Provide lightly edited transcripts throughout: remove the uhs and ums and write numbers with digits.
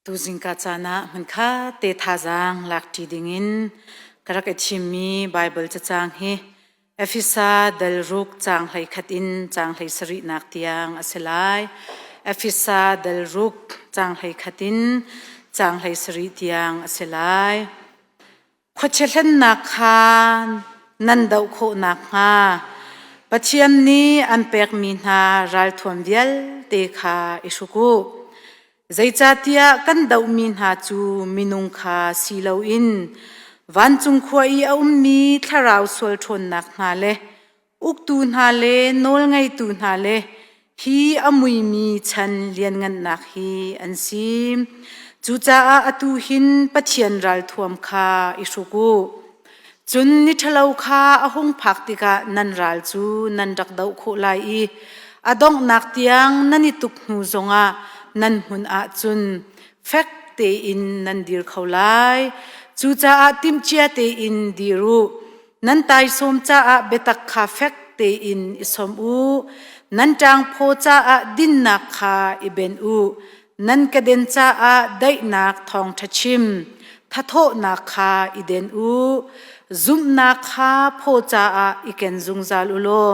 Tuzingka caan ah hmunkhat te thazaang lakṭi dingin ka rak i thimmi Baibal cacang hi Efesa dal ruk caang 11 in caang 17nak tiang a si lai. Efesa dal ruk caang 11 in caang 17 tiang a si lai. Khuachia hlennak kha nan doh khawh nakhnga Pathian nih an pekmi hna ralthuam vialte kha i hruk u. Zeicahtiah kan dohmi hna cu minung kha si loin vancung khua i a ummi thlarau sual ṭhawnnak hna le uktu hna le nawlngeitu hna le hi a muimi chan lianngannak hi an si. Cucaah atu hin Pathian ralthuam kha i hruk u. Cun ni ṭhalo kha a hung phak tikah nan ral cu nan rak doh khawh lai i a donghnak tiang nan i tuk hnu zongah nan hmun ahcun fek tein nan dir kho lai. Cucaah timhcia tein dir u. Nan taisawm caah biatak kha fek tein i sawm u. Nan ṭangphaw caah dinnak kha i benh u. Nan keden caah daihnak thawngṭha chim. Thathawhnak kha i den u. Zumhnak kha phaw caah i ken zungzal u law.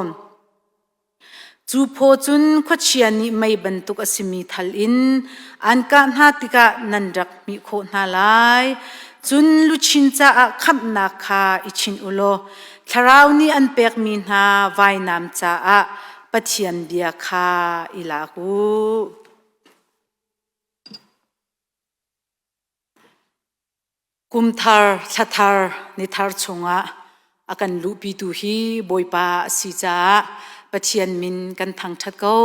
Cu phaw cun khuachia nih mei bantuk a simi thal in an kah hna tikah nan rak hmih khawh hna lai. Cun luchin caah khamhnak kha i chinh u law Thlarau nih an pekmi hna vainam caah Pathian bia kha i lak u. Kum thar, thla thar, ni thar chungah a kan luhpitu hi Bawipa a si caah Pathian min kan thangṭhat ko.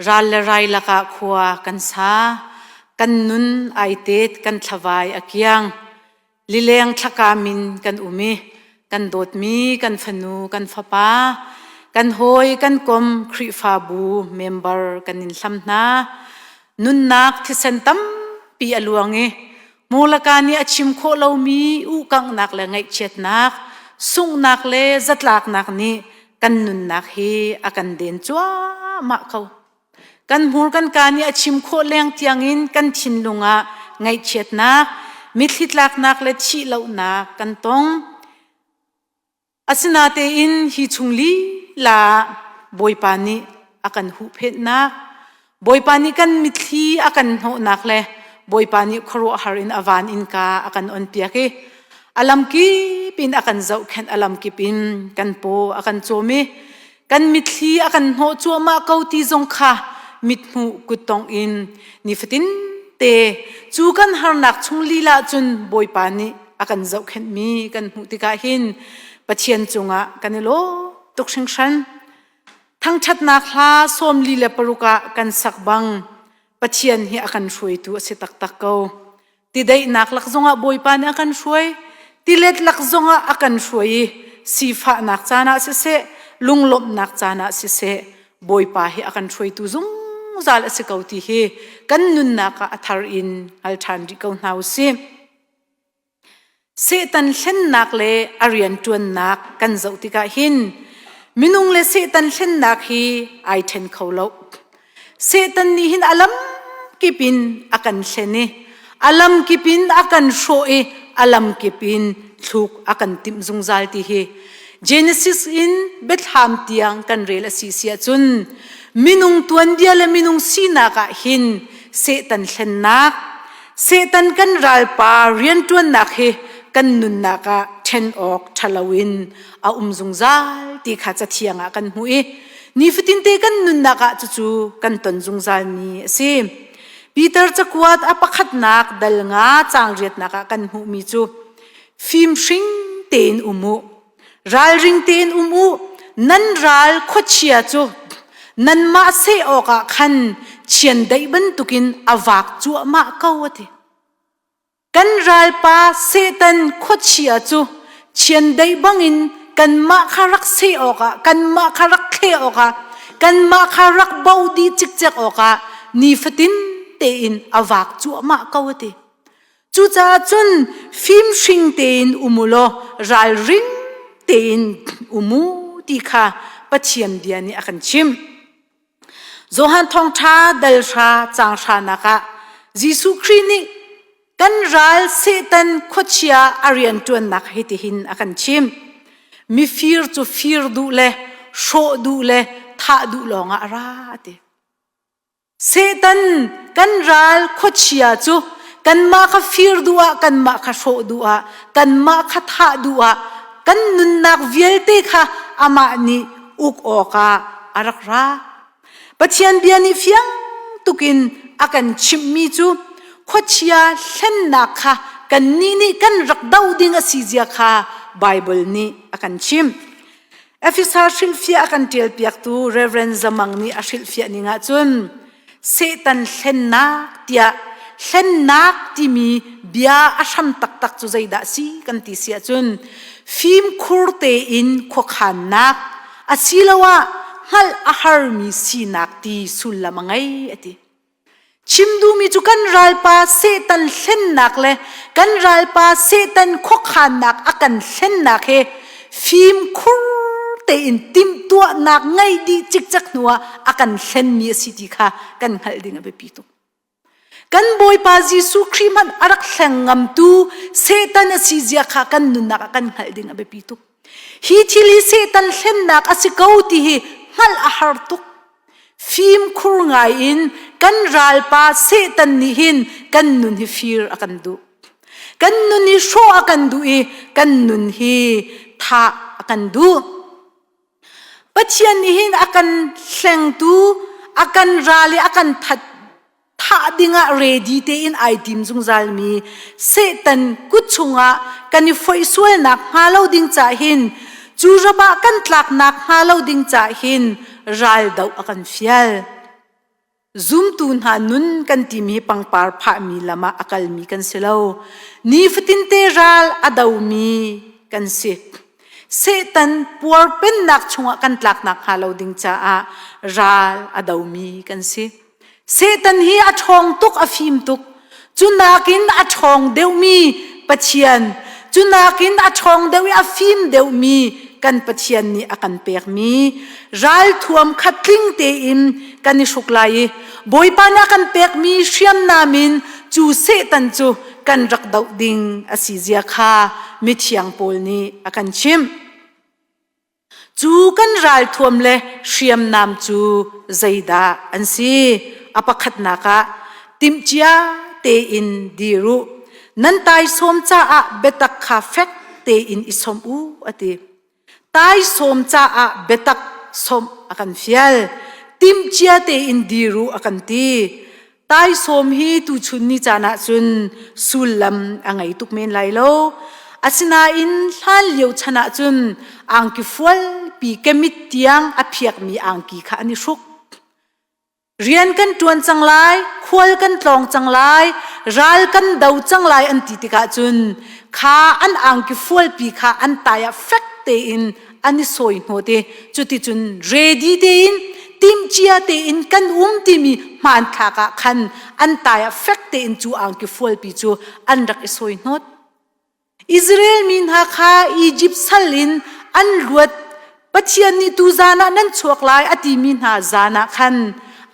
Ral le rai lakah khua kan sa. Kan nun ai tet, kan thlavai a kiang. Lileng thlakam in kan um i kan dawtmi kan fanu, kan fapa, kan hawi, kan kom, Khrihfabu member kan in hlam hna. Nunnak thisen tampi a luang i Mulaka nih a chim khawh lomi uhkanghnak le ngaihchiatnak, sunghnak le zatlaknak nih kan nunnak hi a kan den cuahmah ko. Kan hmur kan kaa nih a chim khawh leng tiangin kan thinlung ah ngaihchiatnak, mitthli tlaknak le thihlohnak kan tong. Asinatein hi chung lila ah Bawipa nih a kan huhphenhnak, Bawipa nih kan mitthli a kan hnawhnak le Bawipa nih khuaruahhar in a van innka a kan onpiak i a lamkip in a kan zohkhenh, a lamkip in kan paw a kan cawm i kan mitthli a kan hnawh cuahmah ko ti zong kha mithmuh kuttongh in nifatin te cu kan harnak chung lila cun Bawipa nih a kan zohkhenhmi kan hmuh tikah hin Pathian cungah kan i lawm tuk hringhran. Thangṭhatnak hla 46 ah kan sak bang Pathian hi a kan hruaitu a si taktak ko. Tidaihnak lak zongah Bawipa nih a kan hruai, tilet lak zongah a kan hruai i sifahnak caan ah siseh, lunglawmhnak caan ah siseh, Bawipa hi a kan hruaitu zungzal a si ko ti hi kan nunnak ah a thar in hngal ṭhan rih ko hna u sih. Satan hlennak le a rianṭuannak kan zoh tikah hin minung le Satan hlennak hi ai ṭhen kho lo. Satan nih hin a lam kip in a kan hlen i a lam kip in a kan hrawh i a lam kip in thluk a kan timh zungzal ti hi Genesis in Biathlam tiang kan rel a si si ahcun minung tuanbia le minung sinak ah hin Satan hlennak Satan kan ralpa rianṭuannak hi kan nunnak ah ṭhen awk ṭhalo in a um zungzal ti kha Cathiang ah kan hmuh i nifatinte kan nunnak ah cucu kan ton zungzalmi a si. Peter cakuat a pakhatnak dal nga caang riatnak ah kan hmuhmi cu fimhring tein um u, ralring tein um u, nan ral khuachia cu nanmah seh awkah khan chiandeih bantukin a vak cuahmah ko a ti. Kan ralpa Satan khuachia cu chiandeih bangin kanmah kha rak seh awkah, kanmah kha rak thleh awkah, kanmah kha rak bo dih cikcek awkah nifatin tein a vak cuahmah ko a ti. Cucaah cun fimhring tein um u law ralring tein um u ti kha Pathian bia nih a kan chimh. Johan thawngṭha dal hra caang hranak ah. Jesuh Khrih nih kan ral Satan khuachia a rianṭuannak hitihin a kan chimh. Mifir cu fir duh le hrawh duh le thah duh lawngah a ra a ti. Satan kan ral khuachia cu kanmah kha fir duh ah, kanmah kha hrawh duh ah, kanmah kha thah duh ah, kan nunnak vialte kha amah nih uk awkah a rak ra. Pathian bia nih fiang tukin a kan chimhmi cu khuachia hlennak kha kannih nih kan rak doh ding a si zia kha Baibal nih a kan chimh. Efesa hrilhfiah a kan ṭialpiaktu Reverend Zamang nih a hrilhfiah ning ahcun Satan hlennak tiah hlennak timi bia a hram taktak cu zeidah si kan ti si ahcun fimkhur tein khuakhannak asiloah hngalh a harmi sinak ti sullam a ngei a ti. Chim duhmi cu kan ralpa Satan hlennak le kan ralpa Satan khuakhannak a kan hlennak he fimkhur tein timhtuahnak ngei dih cikcek hnuah a kan hlenmi a si ti kha kan hngalh ding a biapi tuk. Kan Bawipa Jesuh Khrih hmanh a rak hleng ngamtu Satan a si zia kha kan nunnak ah kan hngalh ding a biapi tuk. Hi thil hi Satan hlennak a si ko ti hi hngalh a har tuk. Fimkhur ngai in kan ralpa Satan nih hin kan nun hi fir a kan duh. Kan nun hi hrawh a kan duh i kan nun hi thah a kan duh. Pathian nih hin a kan hlengtu, a kan ral i a kan that thah dingah ready tein ai tim zungzalmi Satan kut chungah kan i foih sualnak hnga lo ding cah hin cu rap ah kan tlaknak hnga lo ding cah hin ral doh a kan fial. Zumtu hna nun kan timi pangpar phahmi lam ah a kalmi kan si lo. Nifatinte ral a domi kan si. Satan puarpennak chungah kan tlaknak hnga lo ding caah ral a domi kan si. Satan hi a ṭhawng tuk, a fim tuk. Cu nakin a ṭhawng deuhmi Pathian, cu nakin a ṭhawng deuh i a fim deuhmi kan Pathian nih a kan pekmi ralthuam kha tling tein kan i hruk lai i Bawipa nih a kan pekmi hriamnam in cu Satan cu kan rak doh ding a si zia kha mithiang Paul nih a kan chimh. Cu kan ralthuam le hriamnam cu zeidah an si? A pakhatnak ah timhcia tein dir u. Nan taisawm caah biatak kha fek tein i sawmh u a ti. Taisawm caah biatak sawmh a kan fial. Timhcia tein dir u a kan ti. Taisawm hi tuchun ni caan ahcun sullam a ngei tuk men lai lo. Asinain hlan lio chan ahcun angki fualpi kemit tiang a phiakmi angki kha an i hruk. Rian kan ṭuan cang lai, khual kan tlawng cang lai, ral kan do cang lai an ti tikah cun kha an angki fualpi kha an tai ah fek tein an i sawi hnawt i cuticun ready tein timhcia tein kan um timi hmanthlak ah khan an tai ah fek tein cu angki fualpi cu an rak i sawi hnawt. Israel mi hna kha Egypt sal in an luat Pathian nih tu zan ah nan chuak lai a timi hna zan ah khan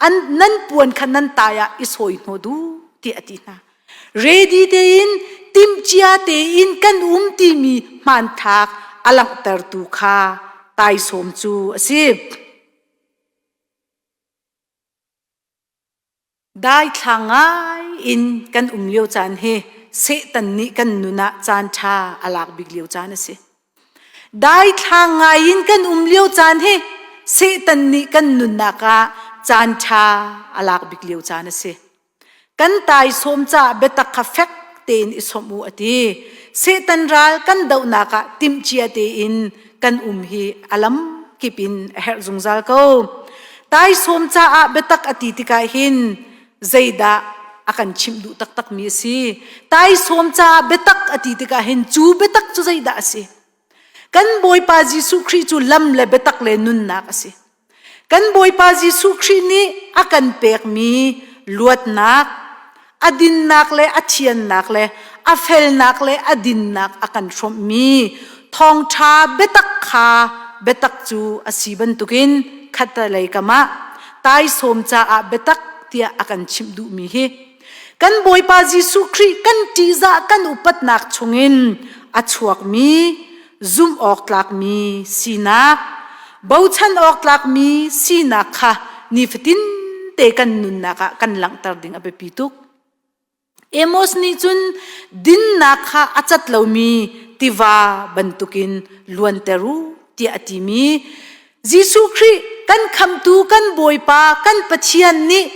an nan puan kha nan tai ah i sawi hnawt u tiah a ti hna. Ready tein timhcia tein kan um timi hmanthlak a langhtertu kha taisawm cu a si. Daithlang ngai in kan um lio caan hi Satan nih kan nun ah caan ṭha a lak bik lio caan a si. Daithlang ngai in kan um lio caan hi Satan nih kan nunnak ah caan ṭha a lak bik lio caan a si. Kan taisawm caah biatak kha fek tein i sawmh u a ti. Satan ral kan dohnak ah timhcia tein kan um hi a lam kip in a herh zungzal ko. Taisawm caah biatak a ti tikah hin zeidah a kan chimh duh taktakmi a si. Taisawm caah biatak a ti tikah hin cu biatak cu zeidah a si? Kan Bawipa Jesuh Khrih cu lam le biatak le nunnak a si. Kan Bawipa Jesuh Khrih nih a kan pekmi luatnak, a dinnak le a thiannak le a felnak le a dinnak a kan hrawmhmi thawngṭha biatak kha biatak cu a si bantukin khattelei kam ah taisawm caah biatak tiah a kan chimh duhmi hi. Kan Bawipa Jesuh Khrih kan ṭihzah kan upatnak chungin a chuakmi zumh awk tlakmi sinak, bochan awk tlakmi sinak kha nifatin te kan nunnak ah kan langhter ding a biapi tuk. Amos nih cun dinnak kha a cat lomi tiva bantukin luanter u tiah a timi Jesuh Khrih kan khamtu kan Bawipa kan Pathian nih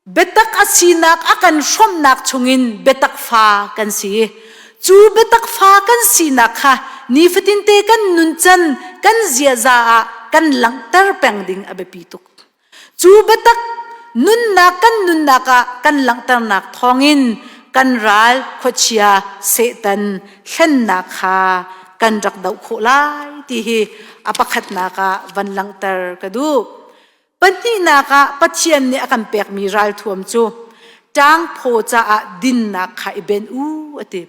biatak a sinak a kan hrawmhnak chungin biatak fa kan si. Cu biatak fa kan sinak kha nifatinte kan nuncan kan ziaza ah kan langhter peng ding a biapi tuk. Cu biatak nunnak kan nunnak ah kan langhternak thawngin kan ral khuachia Satan hlennak kha kan rak doh khawh lai ti hi a pakhatnak ah van langhter ka duh. Pahnihnak ah Pathian nih a kan pekmi ralthuam cu ṭangphaw caah dinnak kha i benh u a ti.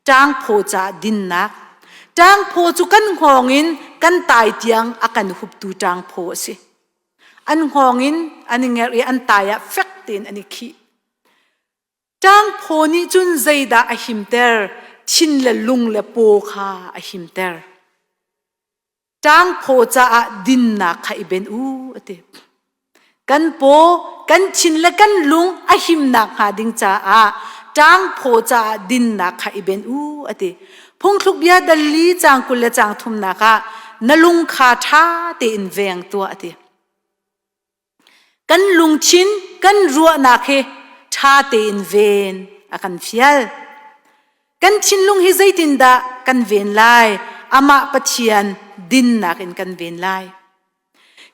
Ṭangphaw caah dinnak. Ṭangphaw cu kan hngawng in kan tai tiang a kan huptu ṭangphaw a si. An hngawng in an i ngerh i an tai ah fek tein an i khih. Ṭangphaw nih cun zeidah a himter? Thin le lung le paw kha a himter. Ṭangphaw caah dinnak kha i ben u a ti. Kan paw, kan thin le kan lung a himnak hnga ding caah ṭangphaw caah dinnak kha i ben u a ti. Phungthluk bia dal li caang 20 le caang thumnak ah na lung kha ṭha tein veng tuah a ti. Kan lungthin, kan ruahnak hi ṭha tein ven a kan fial. Kan thinlung hi zeitindah kan ven lai? Amah Pathian dinnak in kan ven lai.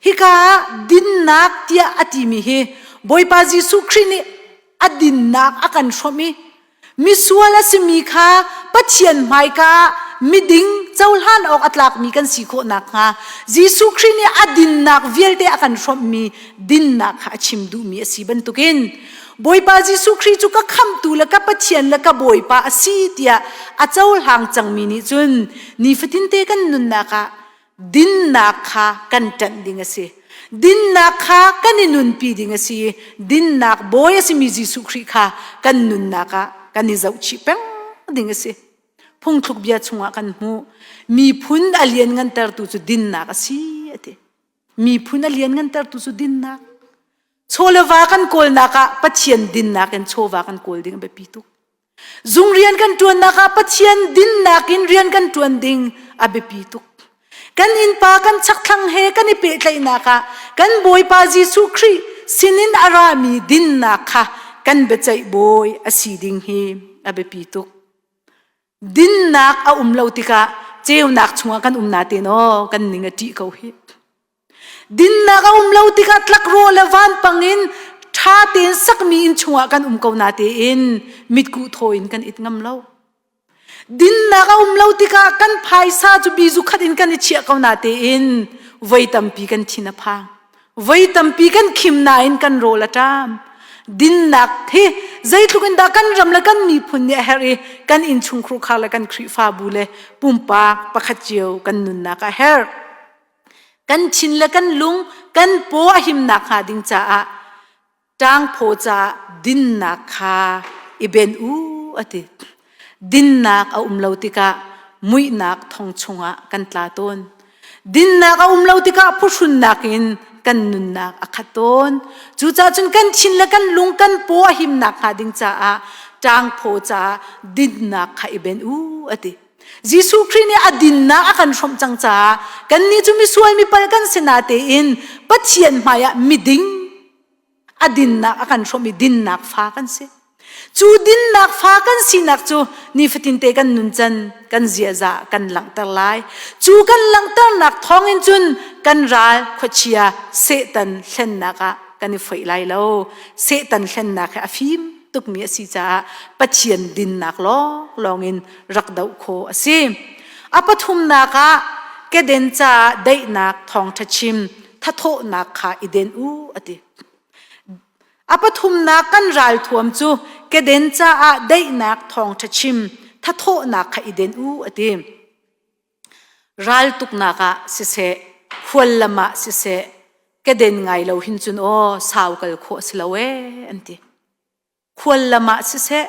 Hika ah dinnak tiah a timi hi Bawipa Jesuh Khrih nih a dinnak a kan hrawmh i misual a simi kha Pathian hmaika ah miding cohlan awk a tlakmi kan si khawh nakhnga Jesuh Khrih nih a dinnak vialte a kan hrawmhmi dinnak kha a chim duhmi a si bantukin Bawipa Jesuh Khrih cu ka khamhtu le ka Pathian le ka Bawipa a si tiah a cohlang cangmi nih cun nifatinte kan nunnak ah dinnak kha kan ṭanh ding a si. Dinnak kha kan i nunpi ding a si i dinnak bawi a simi Jesuh Khrih kha kan nunnak ah kan i zohchih peng ding a si. Phungthluk bia chungah kan hmuh. Miphun a lianngantertu cu dinnak a si a ti. Miphun a lianngantertu cu dinnak. Chaw le va kan kawlnak ah Pathian dinnak in chawva kan kawl ding a biapi tuk. Zung rian kan ṭuannak ah Pathian dinnak in rian kan ṭuan ding a biapi tuk. Kan innpa kan chakthlang he kan i pehtlaihnak ah kan Bawipa Jesuh Khrih sinin a rami dinnak kha kan biaceih bawi a si ding hi a biapi tuk. Dinnak a um lo tikah ceunak chungah kan um natein aw kan ning a ṭih ko hih. Dinnak a um lo tikah tlakrawh le vanpang in ṭha tein sakmi inn chungah kan um ko natein mitkuh thaw in kan it ngam lo. Dinnak a um lo tikah kan phaisa cu bizu khat in kan i chiah ko natein voi tampi kan thin a phang. Voi tampi kan khim nain kan rawl a ṭam. Dinnak hi zeitluk in dah kan ram le kan miphun nih a herh i kan innchungkhur khar le kan Khrihfabu le pumpak pakhat cio kan nunnak a herh. Kan thin le kan lung, kan paw a himnak hnga ding caah ṭangphaw caah dinnak kha i ben u a ti. Dinnak a um lo tikah muihnak thong chungah kan tla tawn. Dinnak a um lo tikah phuhrunnak in kan nunnak a khat tawn. Cucaah cun kan thin le kan lung kan paw a himnak hnga ding caah ṭangphaw caah dinnak kha i ben u a ti. Jesuh Khrih nih a dinnak a kan hrawmh cang caah kannih cu misual mipal kan si natein Pathian hmaiah miding a dinnak a kan hrawmh i dinnak fa kan si. Cu dinnak fa kan sinak cu nifatinte kan nuncan kan ziaza kan langhter lai. Cu kan langhternak thawngin cun kan ral khuachia Satan hlennak ah kan i foih lai lo. Satan hlennak hi a fim tukmi a si caah Pathian dinnak lawnglawng in rak doh khawh a si. A pathumnak ah keden caah daihnak thawngṭha chim thathawhnak kha i den u a ti. A pathumnak kan ralthuam cu keden caah daihnak thawngṭha chim thathawhnak kha i den u a ti. Raltuknak ah siseh, khuallam ah siseh, keden ngai lo hin cun aw sau kal khawh a si lo ee an ti. Khual lam ah siseh,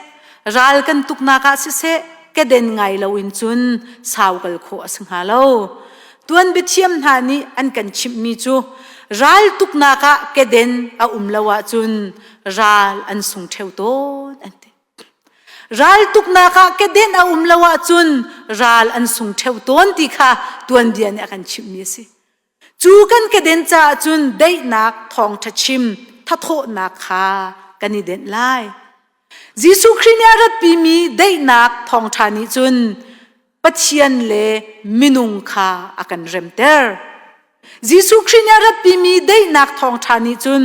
ral kan tuknak ah siseh, keden ngai loin cun sau kal khawh a si hnga lo. Tuan biathiam hna nih an kan chimhmi cu ral tuknak ah keden a um lo ahcun ral an sung ṭheo tawn an ti. Ral tuknak ah keden a um lo ahcun ral an sung ṭheo tawn ti kha tuanbia nih a kan chimhmi a si. Cu kan keden caah cun daihnak thawngṭha chim thathawhnak kha kan i denh lai. Jesuh Khrih nih a ratpimi daihnak thawngṭha nih cun Pathian le minung kha a kan remter. Jesuh Khrih nih a ratpimi daihnak thawngṭha nih cun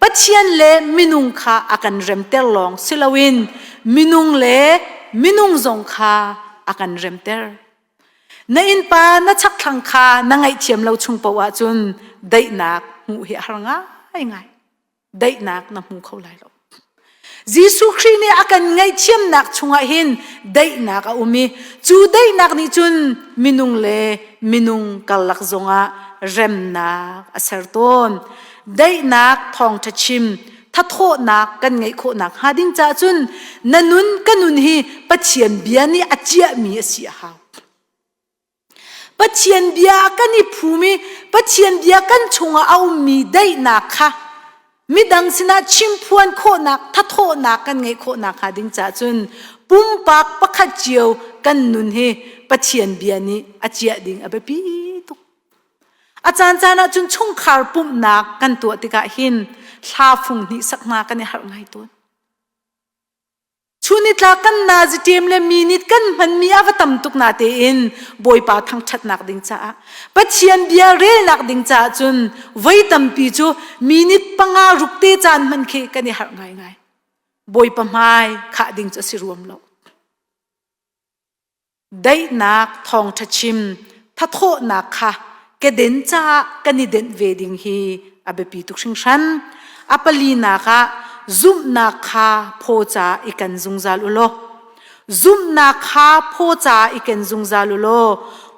Pathian le minung kha a kan remter lawng si loin minung le minung zong kha a kan remter. Na innpa na chakthlang kha na ngaihthiam lo chung paoh ahcun daihnak hmuh hi a har ngaingai. Daihnak na hmu kho lai lo. Jesuh Khrih nih a kan ngaihthiamnak chungah hin daihnak a um i cu daihnak nih cun minung le minung karlak zongah remnak a ser tawn. Daihnak thawngṭha chim thathawhnak kan ngeih khawhnak hnga ding caah cun na nun ka nun hi Pathian bia nih a ciahmi a si a hau. Pathian bia kan i phum i Pathian bia kan chungah a ummi daihnak kha midang sinah chimphuan khawhnak thathawhnak kan ngeih khawhnak hnga ding caah cun pumpak pakhat cio kan nun hi Pathian bia nih a ciah ding a biapi tuk. A caancaan ah cun chungkhar pumhnak kan tuah tikah hin hla fung hnih sak hna kan i harh ngai tawn. Chunitlak kan naziṭem le minit kan hmanmi a va tam tuk na tein Bawipa thangṭhatnak ding caah Pathian bia relnak ding caah cun voi tampi cu minit panga ruk te caan hman khi kan i harh ngaingai. Bawipa hmai khah ding cu a si ruam lo. Daihnak thawngṭha chim thathawhnak kha keden caah kan i denh ve ding hi a biapi tuk hringhran. A palinak ah zumhnak kha phaw ca i kan zungzal u law zumhnak kha phaw ca i ken zungzal u law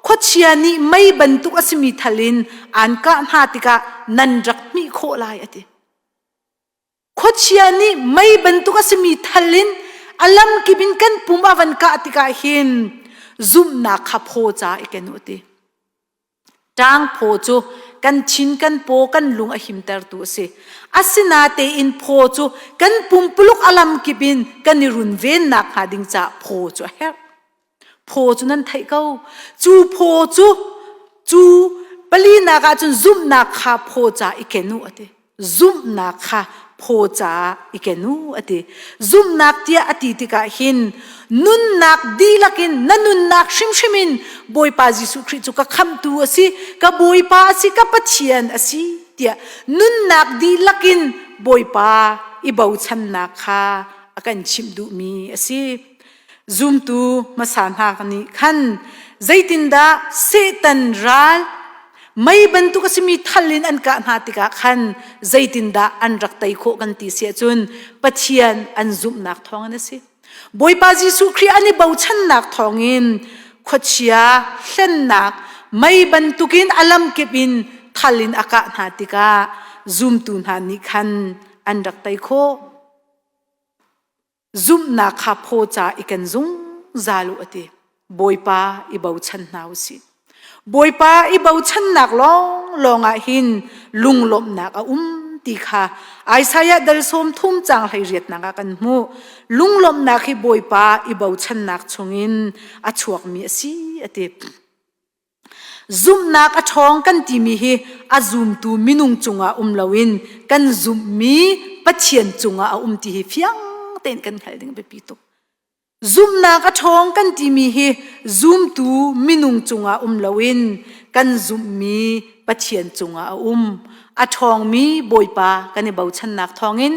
khuachia nih mei bantuk a simi thal in aan kah hna tikah nan rak hmih khawh lai a ti. Khuachia nih mei bantuk a simi thal in a lamkip in kan pum a van kah tikah hin zumhnak kha phaw ca i ken u ti. Ṭang phaw cu kan thin kan paw kan lung a himtertu a si. Asinatein phaw cu kan pumpuluk a lamkip in kan i runvennak hnga ding caah phaw cu a herh. Phaw cu nan theih ko. Cu phaw cu cu palinak ah cun zumhnak kha phaw ca i ken u a ti. Zumhnak kha phaw ca i ken u a ti. Zumhnak tiah a ti tikah hin nunnak dihlak in na nunnak hrimhrim in Bawipa Jesuh Khrih cu ka khamhtu a si, ka Bawipa a si, ka Pathian a si tiah nunnak dihlak in Bawipa i bochannak kha a kan chimh duhmi a si. Zumtu hmasa hna nih khan zeitindah Satan ral mei bantuk a simi thal in an kah hna tikah khan zeitindah an rak tei khawh kan ti si ahcun Pathian an zumhnak thawngin a si. Bawipa Jesuh Khrih an i bochannak thawngin khuachia hlennak mei bantukin a lamkip in thal in a kah hna tikah zumtu hna nih khan an rak tei khawh. Zumhnak kha phaw ca i ken zungzal u a ti. Bawipa i bochan hna u sih. Bawipa i bochannak lawnglawng ah hin lunglawmhnak a um ti kha Isaiah dal sawm thum caang 18 ah kan hmuh. Lunglawmhnak hi Bawipa i bochannak chungin a chuakmi a si a ti. Zumhnak a ṭhawng kan timi hi a zumtu minung cungah um loin kan zumhmi Pathian cungah a um ti hi fiang tein kan hngalh ding a biapi tuk. Zumhnak a ṭhawng kan timi hi zumtu minung cungah um loin kan zumhmi Pathian cungah a um. A ṭhawngmi Bawipa kan i bochannak thawngin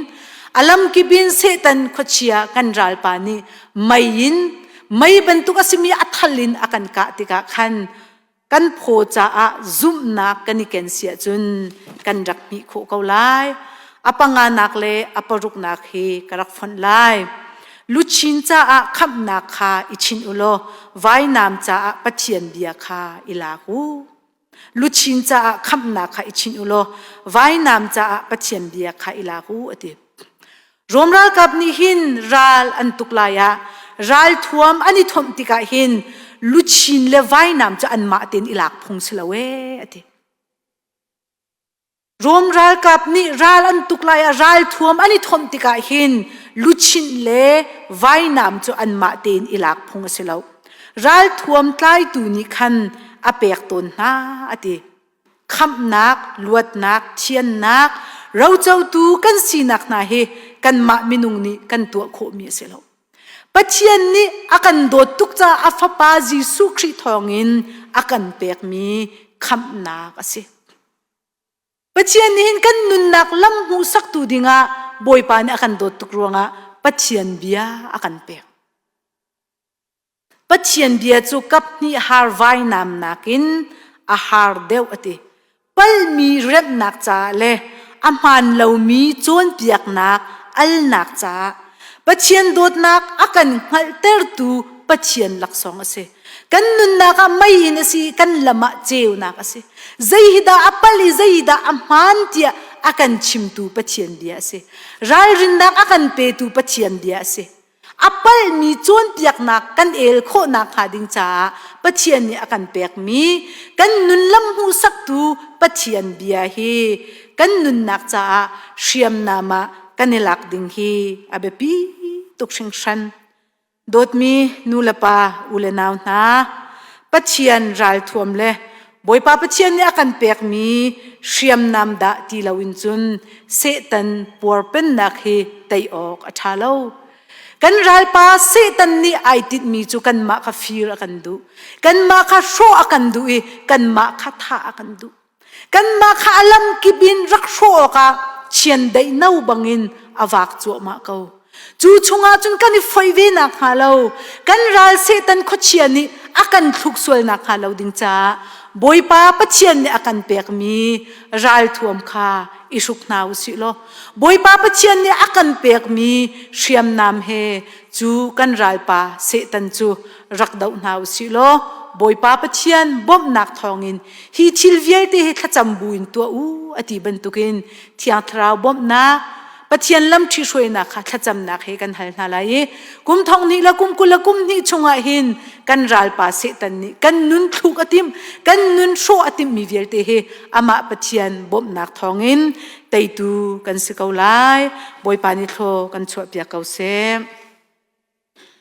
a lamkip in Satan khuachia kan ralpa nih mei in mei bantuk a simi a thal in a kan kah tikah khan kan phaw caah zumhnak kan i ken si ahcun kan rak hmih khawh ko lai. A panganak le a paruknak hi ka rak fonh lai. Luchin caah khamhnak kha i chinh u law vainam caah Pathian bia kha i lak u. Luchin caah khamhnak kha i chinh u law vainam caah Pathian bia kha i lak u a ti. Rom ralkap nih hin ral an tuk lai ah ralthuam an i thomh tikah hin luchin le vainam cu anmah tein i lak phung si lo ee a ti. Rom ralkap nih ral an tuk lai ah ralthuam an i thomh tikah hin luchin le vainam cu anmah tein i lak phung a si lo. Ralthuam tlaitu nih khan a pek tawn hna a ti. Khamhnak, luatnak, thiannak, rocotu kan sinak hna hi kanmah minung nih kan tuah khawhmi a si lo. Pathian nih a kan dawt tuk caah a Fapa Jesuh Khrih thawngin a kan pekmi khamhnak a si. Pathian nih hin kan nunnak lam hmuhsaktu dingah Bawipa nih a kan dawt tuk ruangah Pathian bia a kan pek. Pathian bia cu kaphnih har vainam nakin a har deuh a ti. Palmi remhnak caah le a hmaan lomi cawnpiaknak alnak caah Pathian dawtnak a kan hngalhtertu Pathian laksawng a si. Kan nunnak ah mei in a si i kan lam ah ceunak a si. Zei hi dah a pal i zei dah a hmaan tiah a kan chimtu Pathian bia a si. Ralrinnak a kan petu Pathian bia a si. A palhmi cawnpiaknak kan el khawhnak hnga ding caah Pathian nih a kan pekmi kan nun lam hmuhsaktu Pathian bia hi kan nunnak caah hriamnam ah kan i lak ding hi a biapi tuk hringhran. Dawtmi nu le pa, u le nau hna, Pathian ralthuam le Bawipa Pathian nih a kan pekmi hriamnam dah ti loin cun Satan puarpennak hi tei awk a ṭha lo. Kan ralpa Satan nih ai tinhmi cu kanmah kha fir a kan duh. Kanmah kha hrawh a kan duh i kanmah kha thah a kan duh. Kanmah kha a lamkip in rak hrawh awkah chiandeih no bangin a vak cuahmah ko. Cu chungah cun kan i foih ve nakhnga lo, kan ral Satan khuachia nih a kan thluk sual nakhnga lo ding caah Bawipa Pathian nih a kan pekmi ralthuam kha i hruk hna u sih law Bawipa Pathian nih a kan pekmi hriamnam he cu kan ralpa Satan cu rak doh hna u sih law Bawipa Pathian bawmhnak thawngin hi thil vialte hi thlacam buin tuah u a ti bantukin Thiang Thlarau bawmhnak Pathian lam ṭhihruainak kha thlacamnak he kan hal hna lai i kum thong hnih le kum 20 le kum hnih chungah hin kan ralpa Satan nih kan nun thluk a timh kan nun hrawh a timhmi vialte hi amah Pathian bawmhnak thawngin teitu kan si ko lai Bawipa nih thlaw kan chuahpiak ko seh.